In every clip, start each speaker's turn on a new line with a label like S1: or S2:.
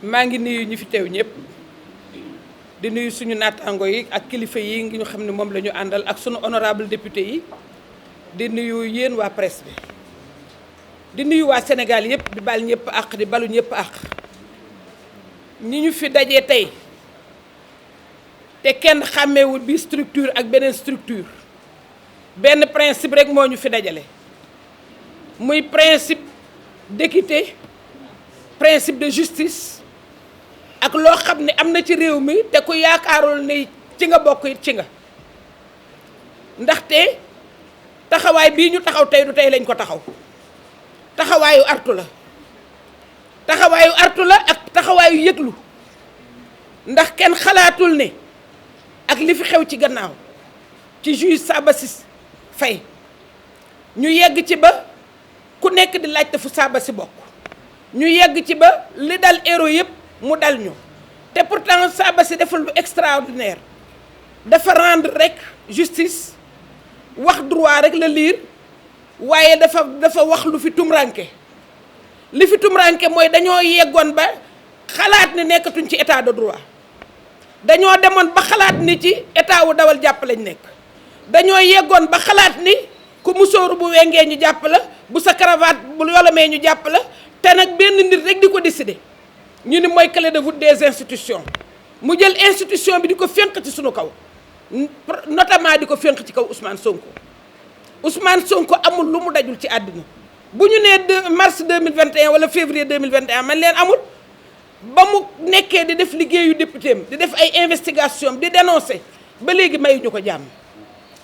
S1: maa ngi nuyu ñi fi teew ñëpp di nuyu suñu naataango yi ak kilifa yi ngi ñu xam ne moom la ñu àndal ak suñu honorable député yi di nuyu yéen waa presse bi di nuyu waa Sénégal yëpp di bal ñëpp àq di balu ñëpp àq ñi ñu fi dajee tey te kenn xàmmeewul bi structure ak beneen structure benn principe rek moo ñu fi dajale muy principe d'équité principe de justice ak loo xam ne am na ci réew mi te ku yaakaarul ni ci nga bokk it ci nga ndaxte taxawaay bii ñu taxaw tey du tey lañ ko taxaw taxawaayu artu la ak taxawaayu yëglu ndax kenn xalaatul ne ak li fi xew ci gannaaw ci juge Sabassy Faye ñu yegg ci ba ku nekk di laajte fu Sabassy bokk ñu yegg ci ba li dal héros yëpp mu dal ñu te pourtant Sabassy deful lu extraordinaire dafa rendre rek justice wax droit rek la liir waaye dafa wax lu fi tumranke li fi tumranke mooy dañoo yeggoon ba xalaat ni nekkatuñ ci état de droit dañoo demoon ba xalaat ni ci état wu dawal jàpp lañ nekk dañoo yeggoon ba xalaat ni ku musóoru bu wengee ñu jàpp la bu sa cravate bu yolomee ñu jàpp la te nag benn nit rek di ko décider ñu ni mooy clé de voûte des institutions mu jël institution bi di ko fénq ci suñu kaw notamment di ko fénq ci kaw Ousmane Sonko amul lu mu dajul ci àddina bu ñu nee mars 2021 wala février 2021 man leen amul ba mu nekkee di def liggéeyu député am di def ay investigation di dénoncer ba léegi mayuñu ko jàmm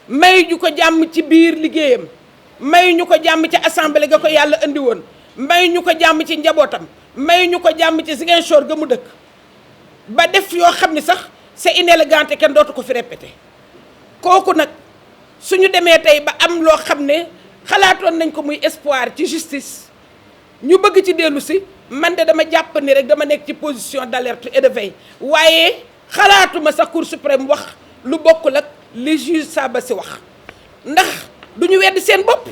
S1: mayuñu ko jàmm ci biir liggéeyam mayuñu ko jàmm ci assemblée ga ko yàlla andi woon mayuñu ko jàmm ci njabootam mayuñu ko jàmm ci Ziguinchor ga mu dëkk ba def yoo xam ni sax c'est inélégant kenn dootu ko fi répété kooku nag suñu demee tey ba am loo xam ne xalaatoon nañ ko muy espoir ci justice ñu bëgg ci dellu si man de dama jàpp ni rek dama nekk ci position d'alerte et de veille waaye xalaatuma sax Cour suprême wax lu bokkul ak li juge Sabassy wax ndax du ñu weddi seen bopp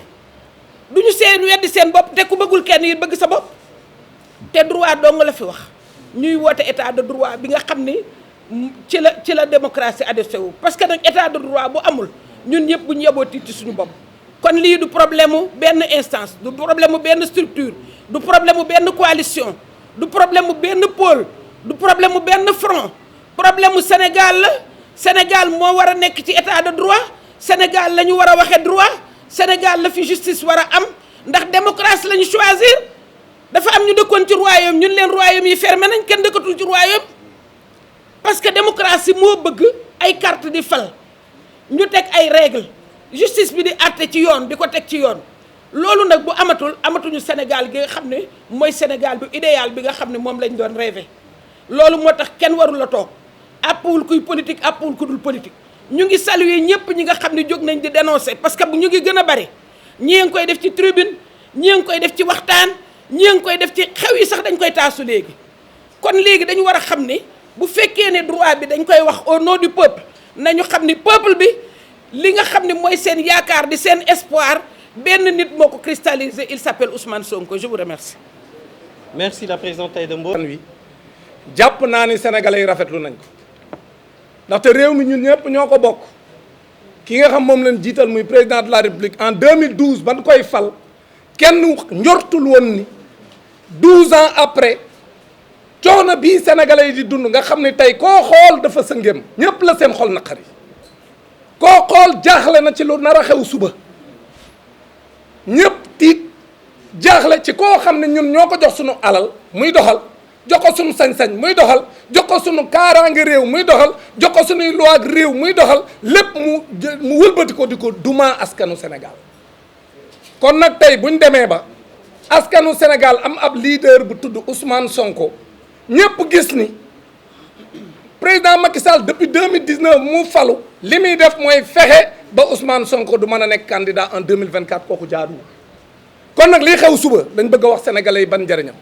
S1: weddi seen bopp te ku bëggul kenn yi bëgg sa bopp te droit dong la fi wax ñuy woote état de droit bi nga xam ni ci la démocratie adressé wu parce que nag état de droit bu amul ñun ñëpp bu ñu yeboo tiit ci suñu bopp kon lii du problème mu benn instance du problème mu benn structure du problème mu benn coalition du problème mu benn pôle du problème mu benn front problème mu Sénégal la Sénégal moo war a nekk ci état de droit Sénégal la ñu war a waxee droit Sénégal la fi justice war a am ndax démocratie la ñu choisir dafa am ñu dëkkoon ci royaume ñun leen royaume yi fermé nañ kenn dëkkatul ci royaume parce que démocratie moo bëgg ay carte di fal ñu teg ay règles justice bi di àtte ci yoon di ko teg ci yoon loolu nag bu amatuñu Sénégal gi nga xam ne mooy Sénégal bu idéal bi nga xam ne moom lañ doon rêvé loolu moo tax kenn warul la toog àppwul kuy politique àppwul ku dul politique ñu ngi saluer ñëpp ñi nga xam ne jóg nañ di dénoncer parce que ñu ngi gën a bari ñii ngi koy def ci tribune ñii ngi koy def ci waxtaan ñii ngi koy def ci xew yi sax dañ koy taasu léegi kon léegi dañu war a xam ni bu fekkee ne droit bi dañ koy wax au nom du peuple nañu xam ni peuple bi li nga xam ne mooy seen yaakaar di seen espoir benn nit moo ko cristallisé il s'appelle Ousmane Sonko je vous remercie.
S2: Merci la présidente Aïda Mbodj.
S3: wi jàpp naa ni sénégalais yi rafetlu nañ ko ndaxte réew mi ñun ñëpp ñoo ko bokk ki nga xam moom lañ jiital muy président de la république en 2012 ban koy fal kenn njortul woon ni 12 ans après coono bii sénégalais yi di dund nga xam ne tey koo xool dafa sa ngëm ñëpp la seen xol naqari koo xool jaaxle na ci lu nar a xew suba ñëpp tiit jaaxle ci koo xam ne ñun ñoo ko jox sunu alal muy doxal jox ko sunu sañ-sañ muy doxal jox ko sunu kaaraange réew muy doxal jox ko sunuy loi ak réew muy doxal lépp mu wëlbati ko di ko duma askanu Sénégal kon nag tey buñ demee ba askanu Sénégal am ab leader bu tudd Ousmane Sonko ñëpp gis ni président Macky Sall depuis 2019 mu falu li muy def mooy fexe ba Ousmane Sonko du mën a nekk candidat en 2024 kooku jaaduwul kon nag lii xew suba dañ bëgg a wax sénégalais yi ban njëriñam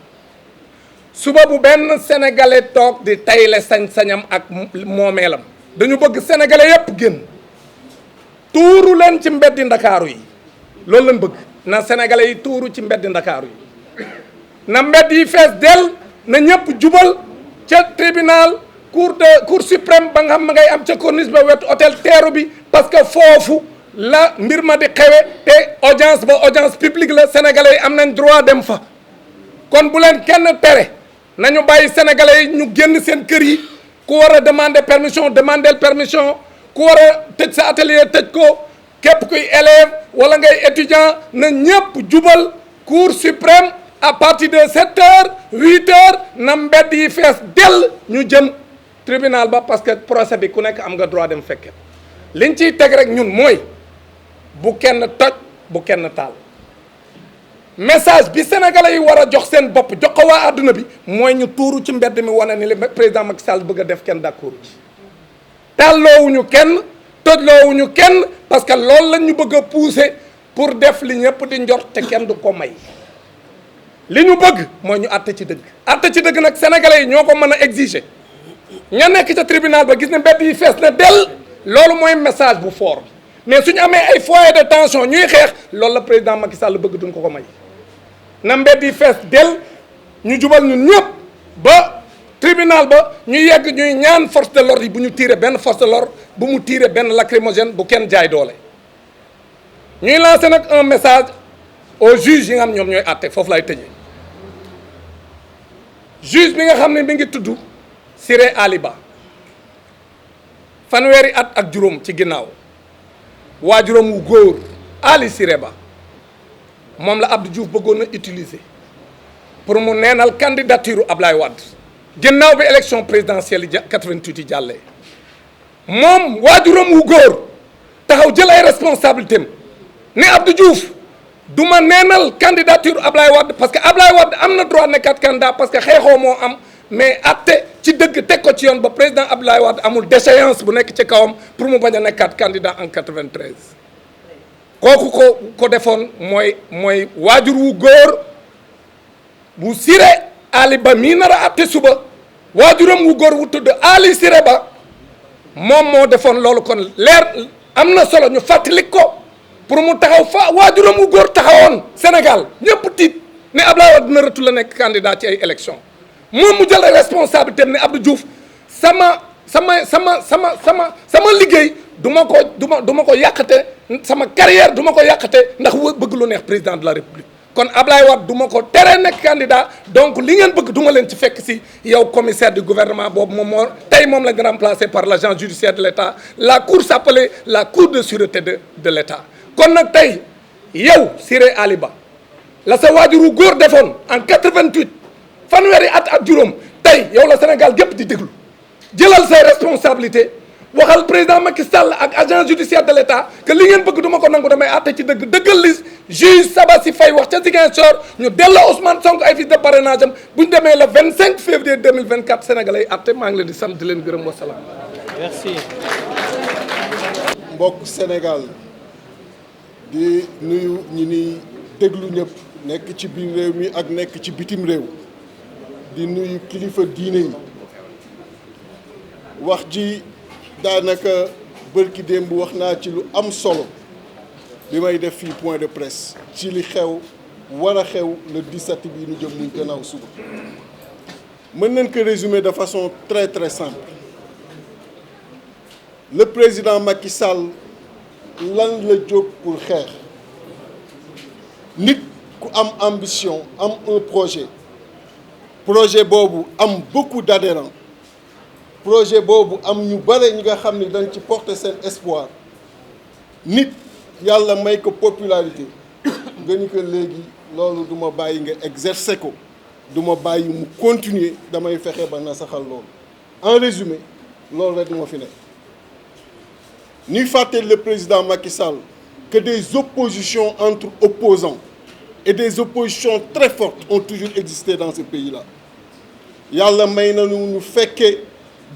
S3: suba bu benn sénégalais toog di tayle sañ-sañam ak moomeelam dañu bëgg sénégalais yépp génn tuuru leen ci mbeddi ndakaaru yi loolu lañ bëgg na sénégalais yi tuuru ci mbeddi ndakaaru yi na mbedd yi fees del na ñëpp jubal ca tribunal cour suprême ba nga xam ma ngay am ca corniche ba wetu hôtel teeru bi parce que foofu la mbir ma di xewe te audience ba audience publique la sénégalais yi am nañ droit dem fa kon bu leen kenn tere nañu bàyyi sénégalais yi ñu génn seen kër yi ku war a demander permission ku war a tëj sa atelier tëj ko képp kuy élève wala ngay étudiant na ñëpp jubal cour suprême à partir de 7 heures 8 heures na mbedd yi fees dell ñu jëm tribunal ba parce que procès bi ku nekk am nga droit dem fekke liñ ciy teg rek ñun mooy bu kenn toj bu kenn taal message bi sénégalais yi war a jox seen bopp jox ko waa àdduna bi mooy ñu tuuru ci mbedd mi wane ni le président Macky Sall bëgg a def kenn d'accord ci tàlloowuñu kenn tojloowuñu kenn parce que loolu lañ ñu bëgg a pousser pour def li ñëpp di njort te kenn du ko may li ñu bëgg mooy ñu àtte ci dëgg àtte ci dëgg nag sénégalais yi ñoo ko mën a exiger ña nekk ca tribunal ba gis ne mbedd yi fees na dell loolu mooy message bu fort bi mais suñu amee ay foyer de tension ñuy xeex loolu la président Macky Sall bëgg duñ ko may na mbedd yi fees dell ñu jubal ñun ñëpp ba tribunal ba ñu yegg ñuy ñaan force de l'ordre yi bu ñu tirer benn force de l'ordre bu mu tirer benn lacrymogène bu kenn jaay doole ñuy lancer nag un message aux juges yi nga xam ñoom ñooy àtte foofu lay tëjee juge bi nga xam ne mi ngi tudd Siré Ali Ba fanweeri at ak juróom ci ginnaaw waajuram wu góor Ali Siré Ba moom la Abdou Diouf bëggoon a utiliser pour mu neenal candidature Ablaye Wade ginnaaw bi élection présidentielle yi 88 yi jàllee moom waajuram wu góor taxaw jël ay responsabilités am ne Abdou Diouf du ma neenal candidature Ablaye Wade parce que Ablaye Wade am na droit nekkaat candidat parce que xeexoo moo am mais atte ci dëgg teg ko ci yoon ba président Ablaye Wade amul déchéance bu nekk ci kawam pour mu bañ a nekkaat candidat en 93 kooku ko defoon mooy waajur wu góor bu Siré Ali Ba mii nar a atte suba waajuram wu góor wu tudd Ali Siré Ba moom moo defoon loolu kon leer am na solo ñu fàttali ko pour mu taxaw fa waajuram wu góor taxawoon Sénégal ñëpp tiit ne Ablaye Wade dina rëtu la nekk candidat ci ay élection moom mu jël responsabilité ne Abdou Diouf sama liggéey du ma ko yàqate sama carrière du ma ko yàqate ndax bëgg lu neex président de la république kon Ablaye Wade du ma ko tere nekk candidat donc li ngeen bëgg du ma leen ci fekk si yow commissaire du gouvernement boobu moom lañ remplacé par l'agent judiciaire de l'État la cour s'appelait la cour de sûreté de l'État kon nag tey yow Siré Ali Ba la sa waajuru góor defoon en 88 fanweeri at ak juróom tey yow la Sénégal gépp di déglu jëlal say responsabilité waxal président Macky Sall ak agent judiciaire de l'État que li ngeen bëgg du ma ko nangu damay àtte ci dëggal li juge Sabassi Faye wax ca Ziguinchor ñu delloo Ousmane Sonko ay fiches de parrainage am bu ñu demee le 25 février 2024 Sénégalais yi àtte maa ngi leen di sant di leen gërëm wasalaam.
S2: Merci.
S4: mbokk Sénégal di nuyu ñi ni déglu ñëpp nekk ci biir réew mi ak nekk ci bitim réew di nuyu kilifa diine yi wax ji daanaka bërki démb wax naa ci lu am solo bi may def fii point de presse ci li xew war a xew le 17 bi ñu jëm muy gannaaw suba mën nañ ko résumer de façon très très simple le président Macky Sall lan la jóg pour xeex nit ku am ambition am un projet boobu am beaucoup d'adhérents projet boobu am ñu bare ñi nga xam ni dañ ci porter seen espoir nit yàlla may ko popularité nga ni ko léegi loolu du ma bàyyi nga exercer ko du ma bàyyi mu continuer damay fexe ba nasaxal loolu en résumé loolu rek moo fi nekk ñuy fàttali le président Macky Sall que des oppositions entre opposants et des oppositions très fortes ont toujours existé dans ce pays-là yàlla may nañu ñu fekkee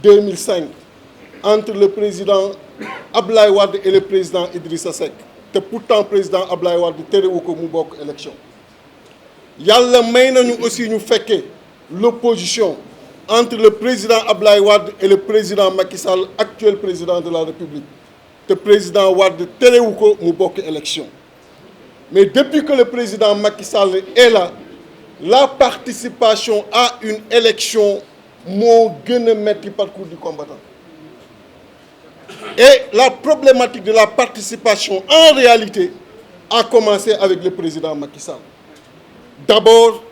S4: 2005 entre le président Ablaye Wade et le président Idrissa Seck te pourtant président Ablaye Wade terewu ko mu bokk élection yàlla may nañu aussi ñu fekkee l'opposition entre le président Ablaye Wade et le président Macky Sall actuel président de la République te président Wade terewu ko mu bokk élection mais depuis que le président Macky Sall est là la participation à une élection moo gën a metti parcours du combattant. Et la problématique de la participation en réalité a commencé avec le président Macky Sall. D'abord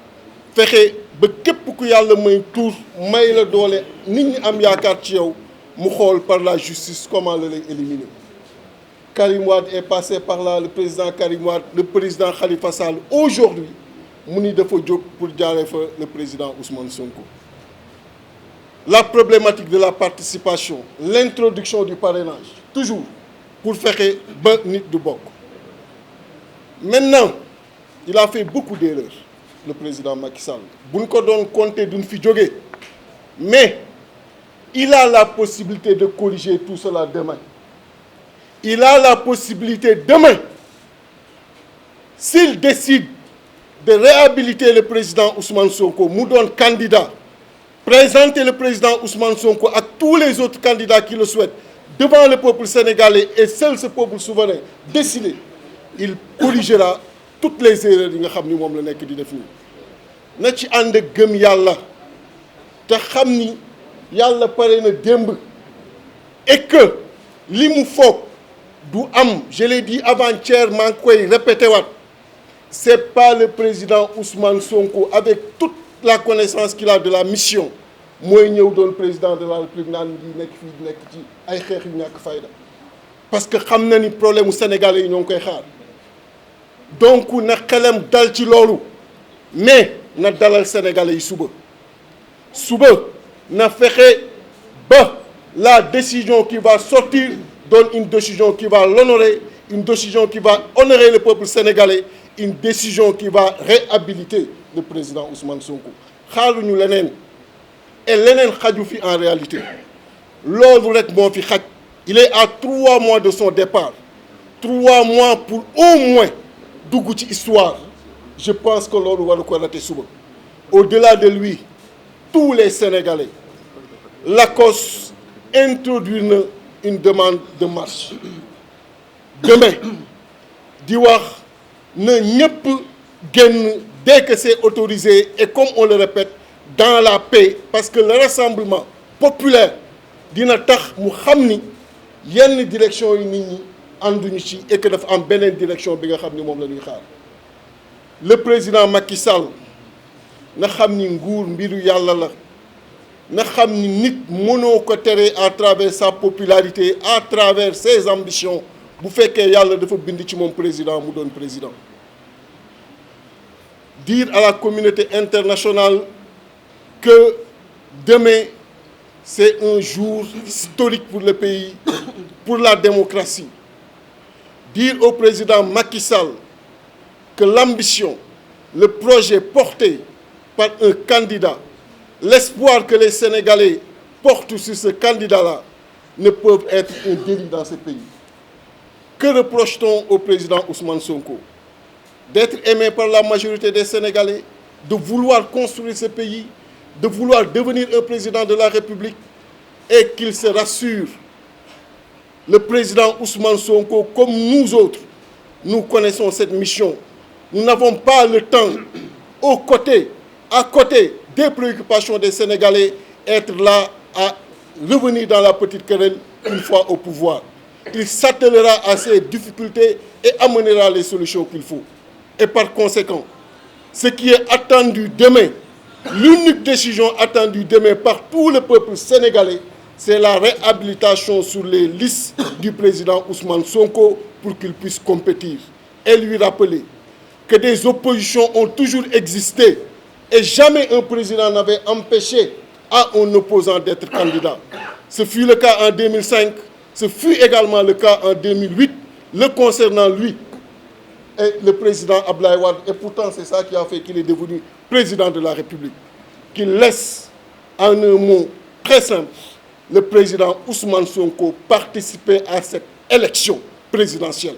S4: fexe ba képp ku yàlla may tur may la doole nit ñi am yaakaar ci yow mu xool par la justice comment la lay éliminer. Karim Wade est passé par là, le président Karim Wade, le président Khalifa Sall. Aujourd'hui mu ni dafa jóg pour jaaree fa le président Ousmane Sonko. La problématique de la participation, l'introduction du parrainage, toujours pour fexe ba nit du bokk. Maintenant, il a fait beaucoup d'erreurs, le président Macky Sall. Bu ñu ko doon compter duñ fi jóge, mais il a la possibilité de corriger tout cela demain. Il a la possibilité demain, s'il décide de réhabiliter le président Ousmane Sonko, mu doon candidat, présenter le président Ousmane Sonko ak tous les autres candidats qui le souhaitent devant le peuple sénégalais et seul ce peuple souverain décidé, il corrigera toutes les erreurs yi nga xam ni moom la nekk di def nii. Na ci ànd ak gëm yàlla te xam ni yàlla pare na démb et que li mu foog du am, je l'ai dit avant-hier, maa ngi koy répété waat, c'est pas le président Ousmane Sonko avec toute la connaissance qu'il a de la mission mooy ñëw doon président de la République naan di nekk fii di nekk ci ay xeex yu ñàkk fayda, parce que xam na ni problème mu sénégalais yi ñoo ngi koy xaar. Donc na xelam dal ci loolu, mais na dalal sénégalais yi suba na fexe ba la décision qui va sortir donne une décision qui va l'honorer, une décision qui va honorer le peuple sénégalais, une décision qui va réhabiliter le président Ousmane Sonko. xaaruñu leneen et leneen xaju fi en réalité loolu rek moo fi xaj. Il est à 3 mois de son départ, 3 mois pour au moins dugg ci histoire. Je pense que loolu waru ko raté suba. Au-delà de lui, tous les Sénégalais, l'ACOS introduit na une demande de marche. Demain di wax na ñëpp génn dès que c'est autorisé et comme on le répète dans la paix, parce que le rassemblement populaire dina tax mu xam ni yenn direction yi nit ñi ànduñu ci et que dafa am beneen direction bi nga xam ni moom la ñuy xaar. Le président Macky Sall na xam ni nguur mbiru yàlla la, na xam ni nit mënoo ko tere à travers sa popularité, à travers ses ambitions bu fekkee yàlla dafa bind ci moom président mu doon président. Dire à la communauté internationale que demain c'est un jour historique pour le pays, pour la démocratie. Dire au président Macky Sall que l'ambition, le projet porté par un candidat, l'espoir que les Sénégalais portent sur ce candidat-là ne peuvent être un délit dans ce pays. Que reproche-t-on au président Ousmane Sonko? D'être aimé par la majorité des Sénégalais, de vouloir construire ce pays, de vouloir devenir un président de la République, et qu'il se rassure. Le président Ousmane Sonko, comme nous autres, nous connaissons cette mission. Nous n'avons pas le temps, à côté des préoccupations des Sénégalais, être là à revenir dans la petite querelle une fois au pouvoir. Il s'attellera à ces difficultés et amènera les solutions qu'il faut. Et par conséquent, ce qui est attendu demain, l'unique décision attendue demain par tout le peuple sénégalais, c'est la réhabilitation sur les listes du président Ousmane Sonko pour qu'il puisse compétir. Et lui rappeler que des oppositions ont toujours existé et jamais un président n'avait empêché à un opposant d'être candidat. Ce fut le cas en 2005, ce fut également le cas en 2008, le concernant lui et le président Abdoulaye Wade. Et pourtant, c'est ça qui a fait qu'il est devenu président de la République. Qu'il laisse en un mot très simple le président Ousmane Sonko participer à cette élection présidentielle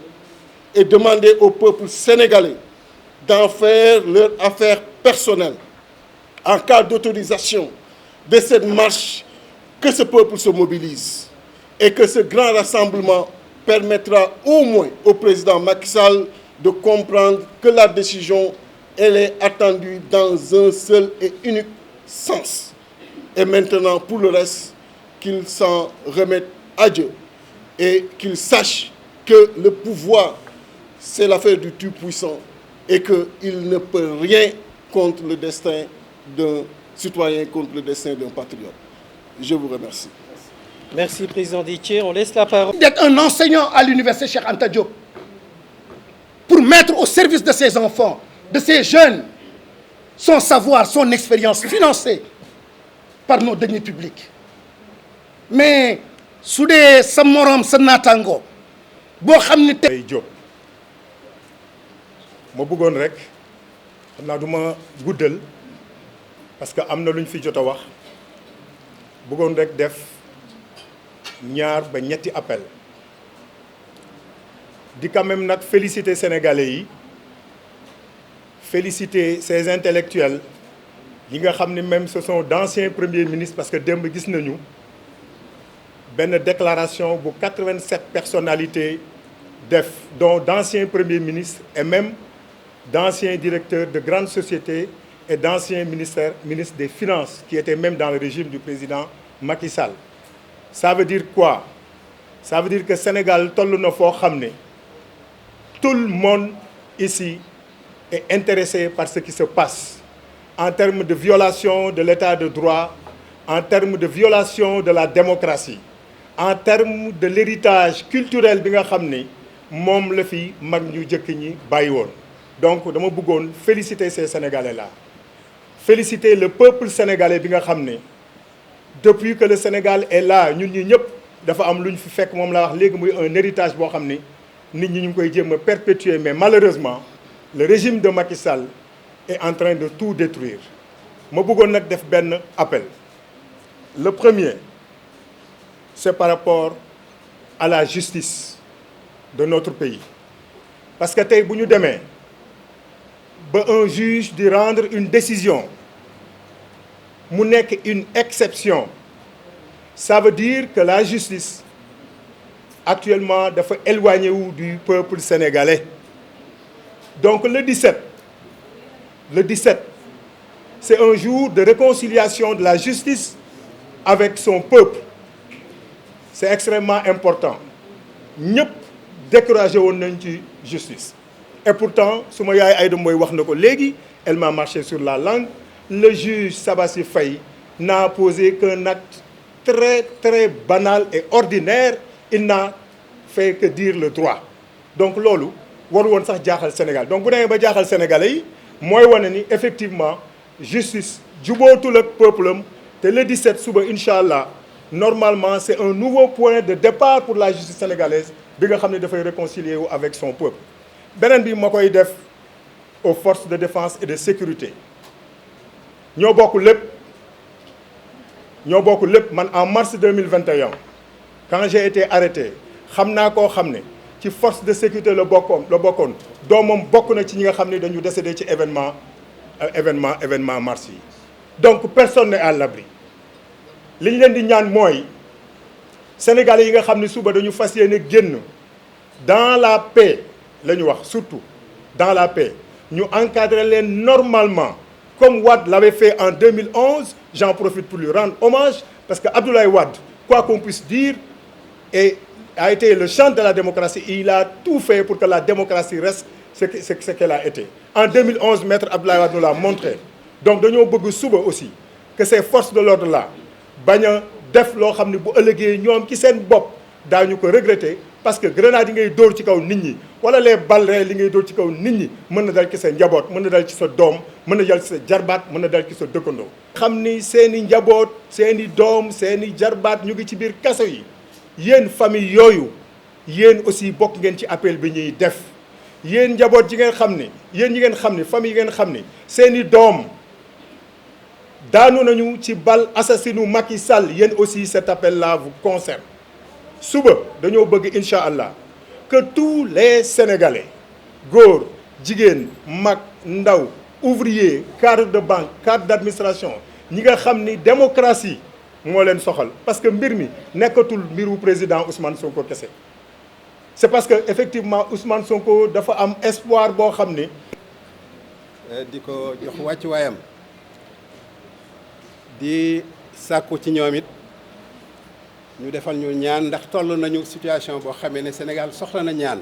S4: et demander au peuple sénégalais d'en faire leur affaire personnelle. En cas d'autorisation de cette marche, que ce peuple se mobilise et que ce grand rassemblement permettra au moins au président Macky Sall de comprendre que la décision, elle est attendue dans un seul et unique sens. Et maintenant, pour le reste, qu'il s'en remette à Dieu et qu'il sache que le pouvoir, c'est l'affaire du Tout-Puissant et qu'il ne peut rien contre le destin d'un citoyen, contre le destin d'un patriote. Je vous remercie.
S2: Merci, Président Déthié. On laisse la parole.
S5: D'être un enseignant à l'université Cheikh Anta Diop pour mettre au service de ses enfants, de ces jeunes, son savoir, son expérience financée par nos deniers publics. Mais su dee sa morom sa naataango boo xam ni
S6: ay Diop ma bëggoon rek xam naa du ma guddal parce que am na lu ñu fi jot a wax bëggoon rek def ñaar ba ñetti appel di quand même nag féliciter sénégalais yi féliciter ces intellectuels yi nga xam ne même ce sont d'anciens premiers ministres parce que démb gis nañu benn déclaration bu 87 personnalités def dont d'anciens premiers ministres et même d'anciens directeurs de grandes sociétés et d'anciens ministres des Finances qui étaient même dans le régime du président Macky Sall. Ça veut dire quoi? Ça veut dire que Sénégal toll na foo xam ne tout le monde ici est intéressé par ce qui se passe en termes de violation de l'état de droit, en termes de violation de la démocratie, en termes de l'héritage culturel bi nga xam ne moom la fi mag ñu jëkk ñi bàyyi woon. Donc dama bëggoon féliciter ces Sénégalais-là, féliciter le peuple sénégalais bi nga xam ne depuis que le Sénégal est là ñun ñi ñëpp dafa am lu ñu fi fekk moom la wax léegi muy un héritage boo xam ne nit ñi ñu ngi koy jéem a perpétuer mais malheureusement le régime de Macky Sall est en train de tout détruire. ma bëggoon nag def benn appel. Le premier, c'est par rapport à la justice de notre pays. Parce que tey bu ñu demee ba un juge di rendre une décision mu nekk une exception, ça veut dire que la justice actuellement dafa éloigné wu du peuple sénégalais. Donc le 17, c'est un jour de réconciliation de la justice avec son peuple. C'est extrêmement important. ñëpp découragé woon nañ ci justice. Et pourtant su ma yaay Aïda Mboye wax na ko léegi, elle m'a marché sur la langue. Le juge Sabassi Faye n'a posé qu'un acte très très banal et ordinaire. Il n'a fait que dire le droit. Donc loolu waru woon sax jaaxal Sénégal. Donc bu demee ba jaaxal Sénégalais yi mooy wane ni effectivement justice jubootul ak peuple am te le 17 suba incha allah normalement c'est un nouveau point de départ pour la justice sénégalaise bi nga xam ne dafay réconcilier wu avec son peuple. Beneen bi ma koy def aux forces de défense et de sécurité ñoo bokk lépp man en mars 2021 quand j'ai été arrêté xam naa koo xam ne ci force de sécurité la bokkoon doomam bokk na ci ñi nga xam ne dañu décédé ci événement mars yi. Donc personne n'est à l'abri. li ñu leen di ñaan mooy sénégalais yi nga xam ne suba dañu fas yéene génn dans la paix la ñu wax, surtout dans la paix ñu encadrer leen normalement comme Wade l'avait fait en 2011. J'en profite pour lui rendre hommage parce que Abdoulaye Wade, quoi qu'on puisse dire, a été le champ de la démocratie. Il a tout fait pour que la démocratie reste ce qu'elle a été. En 2011, Maître Abdoulaye Wade nous l'a montré. Donc dañoo bëgg suba aussi que ces forces de l'ordre là bañ a def loo xam ne bu ëllëgee ñoom ci seen bopp daañu ko regretter parce que grenade yi ngay dóor ci kaw nit ñi wala les balles réelles li ngay dóor ci kaw nit ñi mën na dal ci sa njaboot, mën na dal ci sa doom, mën na dal ci sa jarbaat, mën na dal ci sa dëkkandoo. xam ni seeni njaboot, seeni doom, seeni jarbaat ñu ngi ci biir kaso yi. Yéen famille yooyu yéen aussi bokk ngeen ci appel bi ñuy def. Yéen njaboot ji ngeen xam ni yéen ñi ngeen xam ni famille yi ngeen xam ni seeni doom daanu nañu ci bal assassinu Macky Sall, yéen aussi cet appel là vous concerne. Suba dañoo bëgg incha allah que tous les Sénégalais góor jigéen mag ndaw ouvrier cadre de banque cadre d'administration ñi nga xam ni démocratie moo leen soxal parce que mbir mi nekkatul mbiru président Ousmane Sonko kese. C'est parce que effectivement Ousmane Sonko dafa am espoir boo xam ni.
S7: di ko jox wàccuwaayam di sàkku ci ñoom it ñu defal ñu ñaan ndax toll nañu situation boo xamee ne Sénégal soxla na ñaan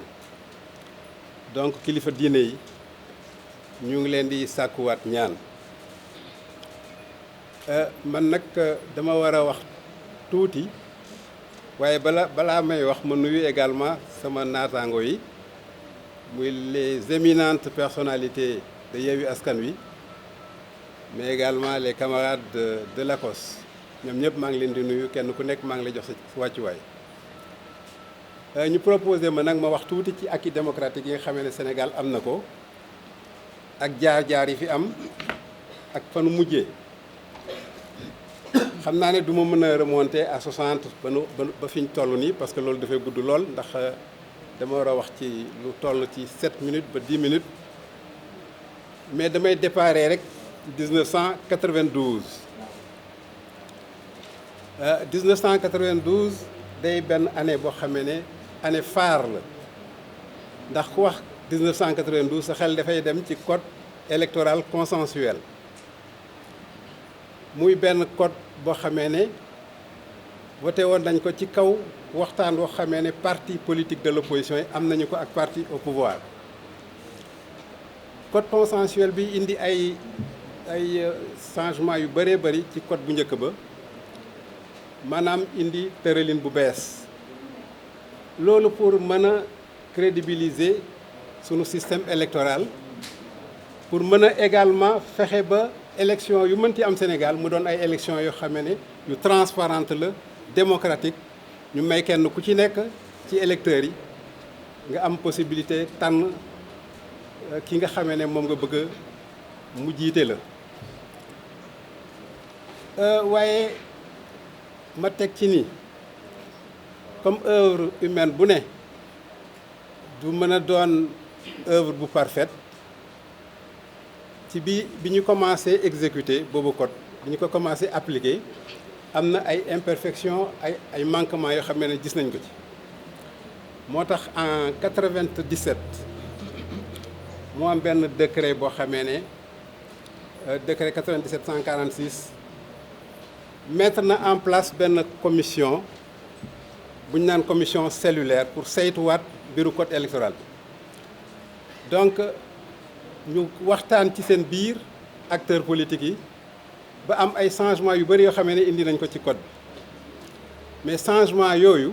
S7: donc kilifa diine yi ñu ngi leen di sàkkuwaat ñaan man nag dama war a wax tuuti waaye balaa may wax ma nuyu également sama naataango yi muy les éminentes personnalités de Yewwi Askan Wi mais également les camarades de l'ACOS ñoom ñëpp maa ngi leen di nuyu kenn ku nekk maa ngi lay jox sa wàccuwaay ñu proposé ma nag ma wax tuuti ci acquis démocratique yi nga xamee ne Sénégal am na ko ak jaar-jaar yi fi am ak fanu mujjee xam naa ne du ma mën a remonter à 60 ba fi ñu toll nii parce que loolu dafay gudd lool ndax dama war a wax ci lu toll ci 7 minutes ba 10 minutes mais damay déparé rek 1992 1992 day benn année boo xamee ne année phare la ndax ku wax 1992 sa xel dafay dem ci code électoral consensuel muy benn code boo xamee ne voté woon nañ ko ci kaw waxtaan boo xamee ne parti politique de l'opposition yi am nañu ko ak parti au pouvoir code consensuel bi indi ay changement yu bëree bëri ci code bu njëkk ba maanaam indi tëralin bu bees loolu pour mën a crédibiliser sunu système électoral pour mën a également fexe ba élection yu mënti am Sénégal mu doon ay élection yoo xam ne yu transparente la démocratique ñu may kenn ku ci nekk ci électeurs yi nga am possibilité tànn ki nga xamee ne moom nga bëgg mu jiite la waaye ma teg ci ni comme œuvre humaine bu ne du mën a doon œuvre bu parfaite ci bi ñu commencé exécuter boobu code bi ñu ko commencé appliquer am na ay imperfections ay manquements yoo xam ne gis nañ ko ci moo tax en 97 moo am benn décret boo xamee ne décret 97/146 mettre na en place benn commission bu ñu naan commission cellulaire pour saytuwaat mbiru code électoral bi donc ñu waxtaan ci seen biir acteurs politiques yi ba am ay changements yu bëri yoo xamee ne indi nañ ko ci code bi mais changement yooyu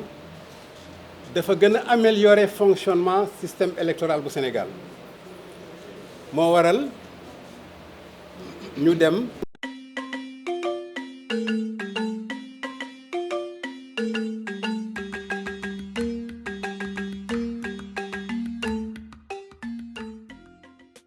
S7: dafa gën a améliorer fonctionnement système électoral bu Sénégal moo waral ñu dem